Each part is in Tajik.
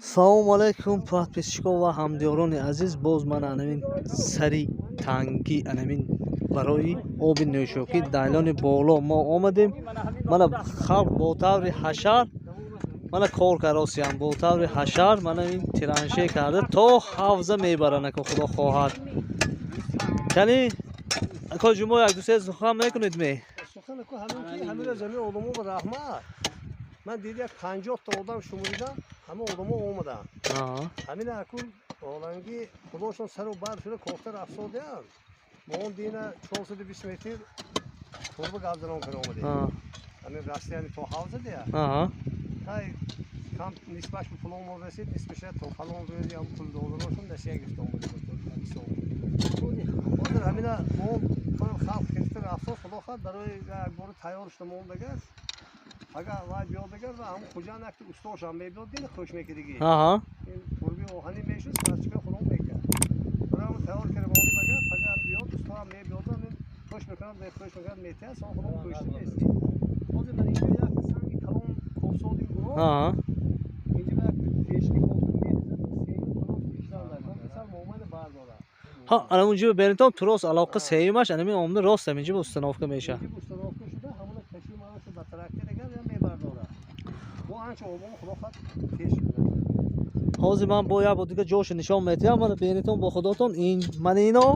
Салому алайкум, подписчикҳо ва ҳамдиёрони азиз. Боз ман анамин сари танги анамин барои оби нӯшокӣ дайлони боло мо омадем. Мана халқ бо таври ҳашар мана кор каросиям, бо таври ҳашар мана ин тиранше карда то ҳавза мебаранд, ако худо хоҳад. Яъне ако ҷумо як ду се сухан мекунед ме? Сухан ко ҳамин ки ҳамин замин одамо ба раҳмат. Ман диди як 50 та одам шуморидам, ҳама одамо омаданд. Ҳамин акун оланги худошон сару бар шуда кофта рафсодианд. Мо он дина 420 метр турба гавзанон кара омадем. Ҳамин расияни то ҳавза дия. Тай кам нисбаш ба фалон мо расид, нисбаша то фалон рӯзи ҳам пул долларошон насия гирифта омадем. Ҳозир ҳамина мо халқ гирифта рафтод, худо хоҳад барои як бора тайёр шуда мондагар. Агар вай биёдагар ва ҳамун Хуҷанд якта устошам мебиёд, дина хуш мекардагӣ. Ин турби оҳанӣ мешуд, сварчика худо мекард. Барои ҳамун тайёр карда монем, агар фақат биёд, устоам мебиёд, ҳамин хуш мекунад, хуш мекунад, метиҳад, сон худо кӯшта нест. Ҳозир ман инҷо як санги калон кофсодим гуро. Инҷо як пешки кофта метизад, сеюм трос киштан дар кон, сал момайна бардорад. Ҳа, ана унҷо беринтон трос алоқа сеюмаш анами омда рост ҳаминҷо установка мешавад. Инҷо установка шуда, ҳамона каши маашо ба трактор агар я мебардорад. Бо анча обомо худо хоҳад пеш мебарад. Ҳозир ман бо як бор дига ҷошо нишон медиҳам. Мана бинитон бо худотон ин мана ино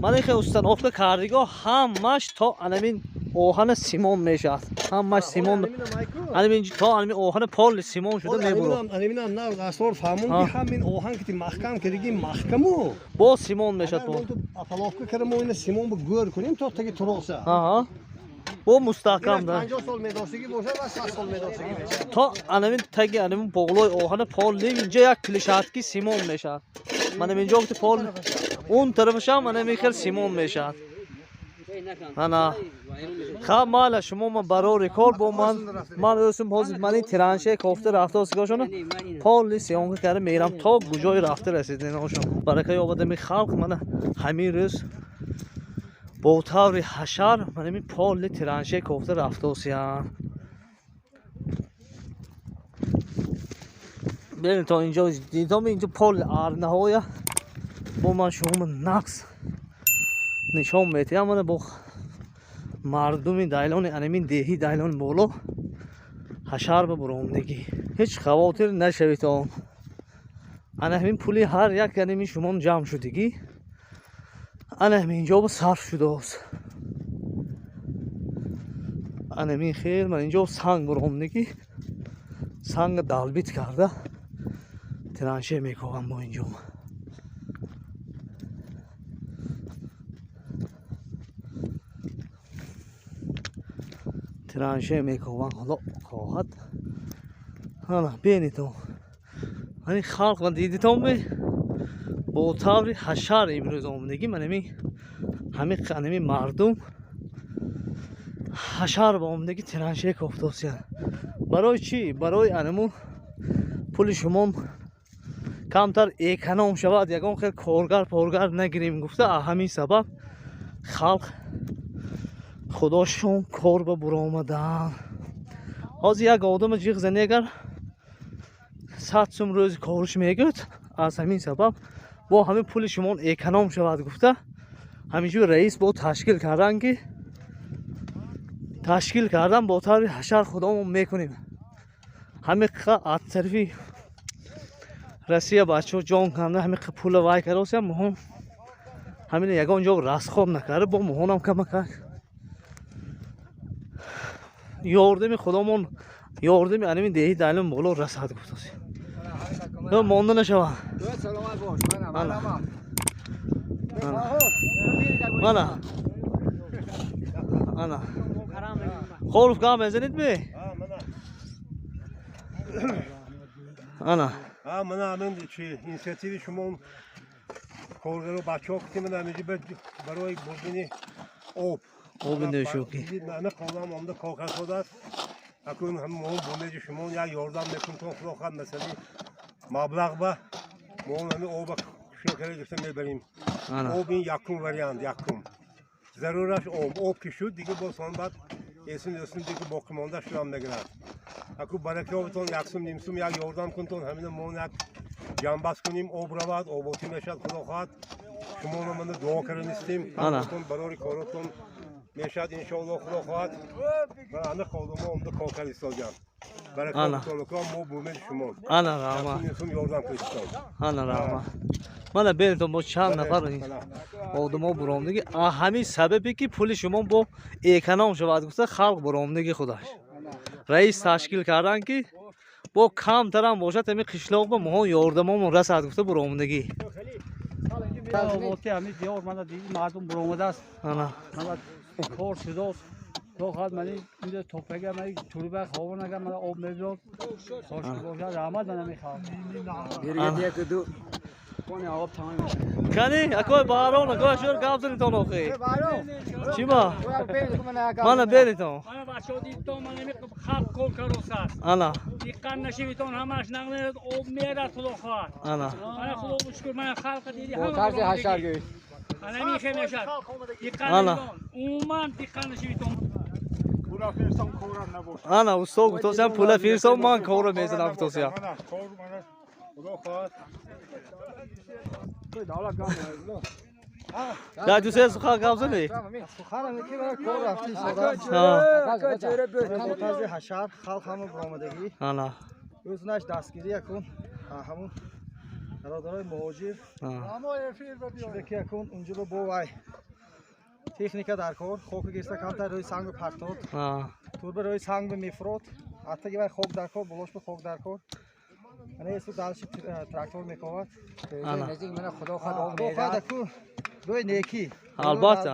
мана ихе установка кардиго ҳамаш то анамин оҳана симон мешавад. Ҳамаш симон. Анамин то анамин оҳана поли симон шуда мебурад. Анаминам на асрор фаҳмон ки ҳамин оҳан ки маҳкам кардиги маҳкаму бо симон мешавад. Бо опаловка карда мо ина симон ба гӯр кунем то таги троса. Бо мустаҳкам да. 50 сол медоштагӣ бошад ва 100 сол медоштагӣ мешавад. То анамин таги анамин боғлои оҳана поли инҷа як клишатки симон мешавад. Мана инҷо ки пол он тарафашам анамин хел симон мешавад. Ана ха майла шумо ман барори кор бо ман ӯсум ҳозир ман ин тиранше кофта рафта осигошона поли сиёнка карда мерам то куҷое рафта расидиношон. Барака ёбад ами халқ мана ҳамин рӯз бо таври ҳашар мана ин поли тиранше кофта рафта осиян. Бибинед то инҷо дидом инҷо поли арнаҳоя бо ман шумо нақс нишон медиҳам. Мана бо мардуми дайлони анамин деҳи дайлони боло ҳашар ба буромдагӣ. Ҳеҷ хавотир нашавитон. Ана ҳамин пули ҳар як анамин шумон ҷамъ шудагӣ ана ҳамин ҷо ба сарф шудааст. Анамин хел ман инҷо санг буромдагӣ, санга далбит карда тиранше мековам бо инҷо. Тиранше мековам, худо хоҳад. Ана бинитон. Ани халқ ва дидитон бе бо таври ҳашар имрӯз омадагӣ. Ман ҳамин ҳамин ҳамин мардум ҳашар ба омадагӣ тиранше кофтосиян. Барои чӣ? Барои анаму пули шумон камтар эконом шавад, ягон хел коргар поргар нагирем гуфта, ҳамин сабаб халқ худошон кор ба буромадан. Ҳозир як одама ҷиғ зани агар 100 сум рӯзи кориш мегӯяд, аз ҳамин сабаб бо ҳамин пули шумон эконом шавад гуфта ҳаминҷо раис бо ташкил кардан ки ташкил кардан бо таври ҳашар худомон мекунем. Ҳамин аз тарафи Россия бачаҳо ҷон канда ҳамин пула вай каросия муҳон ҳамин ягон ҷо расход накарда бо муҳонам камакак ёрдами худомон ёрдами анамин деҳи дайлон боло расад гуфтоси. Монда нашава. Мана. Ана. Холов гап мезанед ме? Ана. Мана ҳамин чи инициативи шумо коргаро бачаҳо кутем ҳаминҷо барои бурдани об. Оби нӯшокӣ. Ҳама қолам омада кор кардааст. Акун мо бумеди шумо як ёрдам мекунем, худо хоҳад масъалаи маблағ ба мо ҳамин оба шӯкара гирифта мебарем. Об ин якум вариант, якум. Зарураш об. Об ки шуд, дига боз он баъд эсин эсин дига боқимонда шудам мегирад. Аку баракаотон як сум ним сум як ёрдам кунтон ҳамина мо як ҷамбаст кунем об равад оботӣ мешавад худо хоҳад шуморо мана дуо карданистем ҳаматон барори коротон мешавад иншоаллоҳ худо хоҳад ва ана ходумо омда кор кард истоҷам баракаотон мо бумеди шумо ана раҳмат сум ёрдам кунистон ана раҳмат мана бинетон бо чанд нафар одамо буромдагӣ ҳамин сабабе ки пули шумо бо эконом шавад гуфта халқ буромдагӣ худаш раис ташкил кардан ки бо камтарам бошад ҳамин қишлоқ ба моҳо ёрдамомон расад гуфта буромдагӣ ҳамин диёр мана диди мардум буромадааст мана кор шудааст худо мани инҷо топага мани турба ховонага мана об мебиёд хошки бошад раҳмат мана мехоҳам кани акой баҳрон акой шур гап занитон охи чӣ ба мана беритон мана бачаҳо дидитон мана халқ кор каросааст ана диққат нашивитон ҳамааш нақл мерад об мерад худо хоҳад ана мана худо шукр мана халқа диди ҳама ҳашар гӯй ана михе мешад диққат нашивитон умуман диққат нашивитон ана усто гуфтосиям пула фирсон ман корро мезанам гуфтосиям Я ду се сухан гап зани? Суханам ки мана кор рафти истода. Тарзи ҳашар халқ ҳама буромадагӣ. Ана. Ӯзунаш дастгирӣ якун ҳамун бародарои муҳоҷир. Шуда ки якун унҷо бо вай техника дар кор, хока гирифта камтар рӯи сангу партод. Турба рӯи санг мефурод. Аттаги вай хок дар кор, болош ба хок дар кор. Ана есу дальше трактор мековад. Наздик мана худо хоҳад об мерад. Рӯи некӣ. Албатта.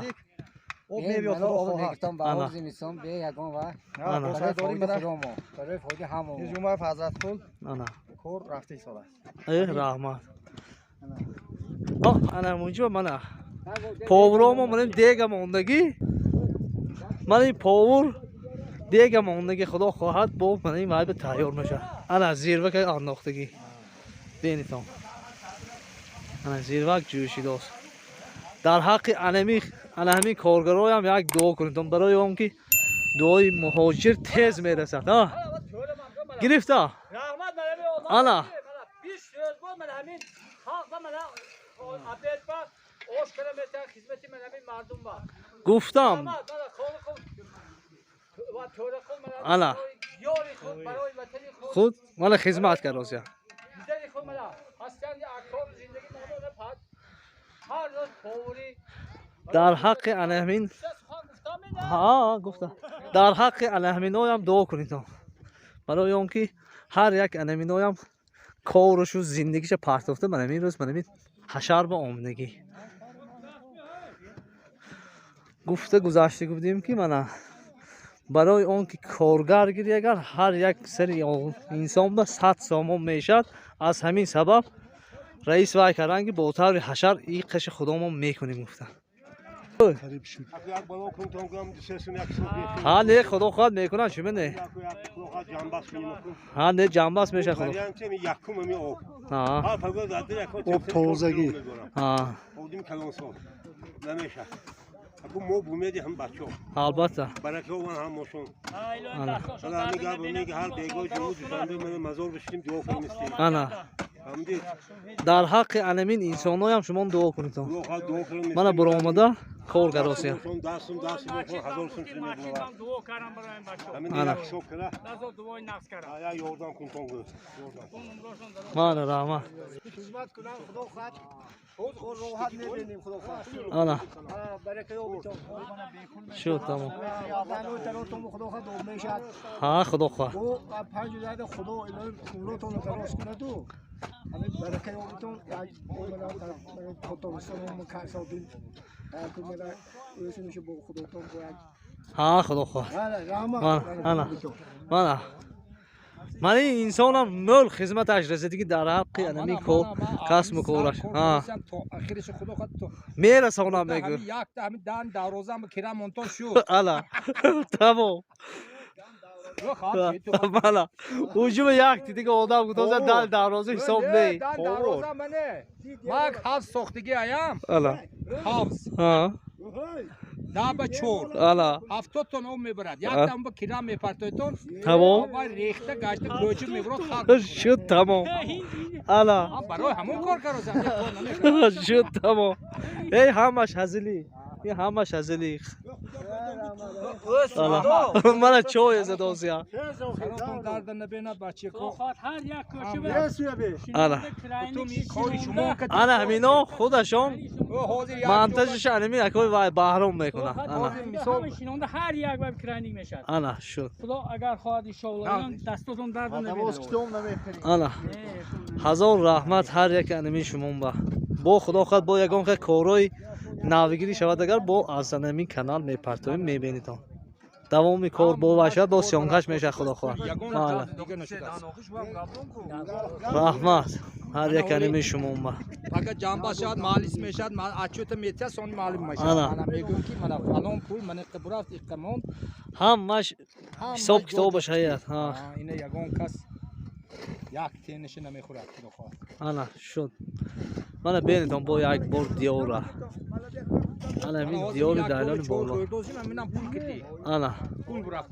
Об мебиёд худо хоҳад. Некитон ба об зимистон бе ягон ва. Барои фоидаи худамо, барои фоидаи ҳамо. Ҷумъаев Ҳазратқул. Ана. Кор рафта истодааст. Э раҳмат. Ана мунҷо мана. Повромо манем дега мондагӣ. Мана ин повур дега мондагӣ худо хоҳад бо мана ин вайба тайёр мешавад. Ана зирвак андохтагӣ. Бинитон. Ана зирвак ҷӯшидааст. Дар ҳаққи ана ҳамин коргароям як дуо кунедон барои он ки дуои муҳоҷир тез мерасад. Гирифта? Раҳмат мана Ана. 20 рӯз бо мана ҳамин халқ ба мана обед ба ош кара метавон хизмати мана ҳамин мардум ба. Гуфтам. Ана. Худ мана хизмат кард. Дар ҳаққи ана ҳамин ҳа гуфта дар ҳаққи ана ҳаминоям дуо кунедон барои он ки ҳар як ана ҳаминоям коршу зиндагиша партофта мана ҳамин рӯз мана ҳамин ҳашар ба омадагӣ гуфта гузашта гуфтем ки мана барои он ки коргар гирӣ агар ҳар як сари инсон ба 100 сомон мешавад аз ҳамин сабаб раис вай кардан ки бо таври ҳашар и қаши худомон мекунем гуфтан. Ҳа не худо хоҳад мекунад чиме не? Ҳа не ҷамбаст мешавад худо. Об тозагӣ. Мо бумеди ҳам бачаҳо. Албатта. Баракаован ҳамошон. Ана ҳамин гап меги ҳар бегоҳ ҷумъа душанбе мана мазор бишинем дуо кунем. Ана. Дар ҳаққи анамин инсоноям шумо дуо кунедон. Мана буромада кор гаросия. Мана раҳмат. Хизмат кунам худо хоҳад. Роҳат мебинем худо хоҳад. Ана. Баракаёбитон. Шуд тамом. Худо хоҳад об мешавад. Ҳа худо хоҳад. Ду панҷ рӯза худо илоҳи умротонро дароз кунаду ҳамин баракаёбитон як тобистон касодин Ҳа худо хоҳад. Ана. Мана. Мана ин инсонам мӯл хизматаш расидиги дар ҳаққи анами кор касбу кораш. Мерасонам мегӯ. Ана. Тамом. Мана. Уҷума як дига одам гуфтоза дар дарвоза ҳисоб не. Дарвоза мане. Мак ҳафз сохтиги аям. Ана. Ҳафз. Ҳа. 10 ба 4. Ана. 70 тонна об мебарад. Як там ба кира мепартойтон. Тамом. Ва рехта гашта кӯча мебарад халқ. Шуд тамом. Ана. Барои ҳамон кор карозам. Шуд тамом. Эй ҳамаш ҳазилӣ. Ин ҳамаш ҳазилӣ. Мана чой задозия. Саротон дарда набинад бачако. Ҳар як кӯча Ана. Ана ҳамино худашон монтажаш анами якой вай баҳром мекунад. Ана. Шинонда ҳар як вай крайник мешавад. Ана шуд. Худо агар хоҳад иншоаллоҳ дастотон дарда набинад. Ана. Ҳазор раҳмат ҳар як анами шумон ба. Бо худо хоҳад бо ягон хел корҳои навигирӣ шавад агар бо аз анами канал мепартоем мебинедон. Давоми кор бо вашад бо съёмкаш мешавад худо хоҳад. Раҳмат ҳар як анами шумон ба. Агар ҷанба шавад маълис мешавад, отчёта метиҳад, сони маълум мешавад. Ана мегӯям ки мана фалон пул мана иққа бурафт, иққа монд. Ҳамаш ҳисоб китобаш ҳаят. Ина ягон кас як тениша намехӯрад худо хоҳад. Ана шуд. Мана бинедон бо як бор диёра. Ана ҳамин диёри дайлони боло. Ана. Пул бурафт.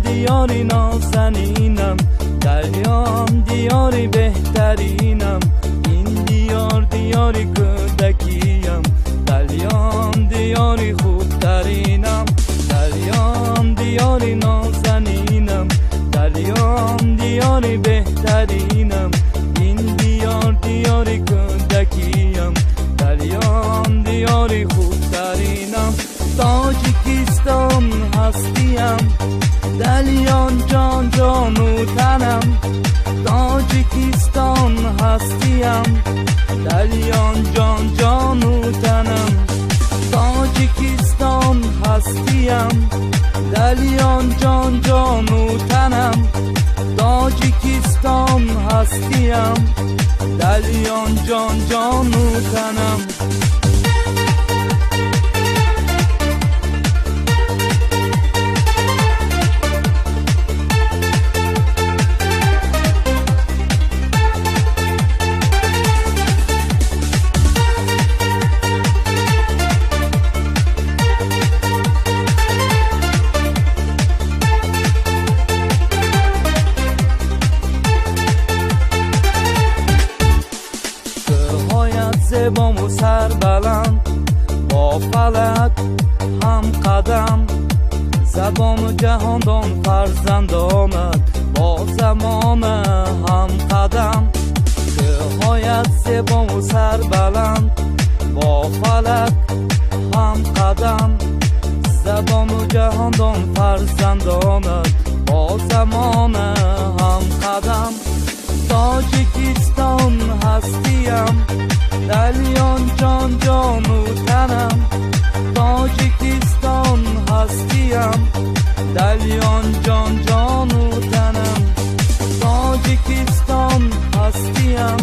دیاری نازنینم، دریام دیاری بهترینم، این دیار دیاری کودکیم، دریام دیاری خوبترینم، دریام دیاری نازنینم، دریام دیاری بهترینم، این دیار دیاری کودکیم، دریام دیاری خوبترینم، تاجیکستان هستیم، دلیان جان جان و تنم، تاجیکستان هستیم، دلیان جان جان و تنم، تاجیکستان هستیم، دلیان جان جان و تنم، تاجیکستان هستیم، دلیان جان جان و تنم. زبام و سر بلند با فلک هم قدم، زبان و جهاندان فرزند آمد با زمانه هم قدم، کوه‌هایت زبام و سر بلند با فلک هم قدم، زبان و جهاندان فرزند آمد با زمانه هم قدم، تاجیکستان هستیم، دلیان جان جان و تنم، تاجیکستان هستیم، دلیان جان جان و تنم، تاجیکستان هستیم،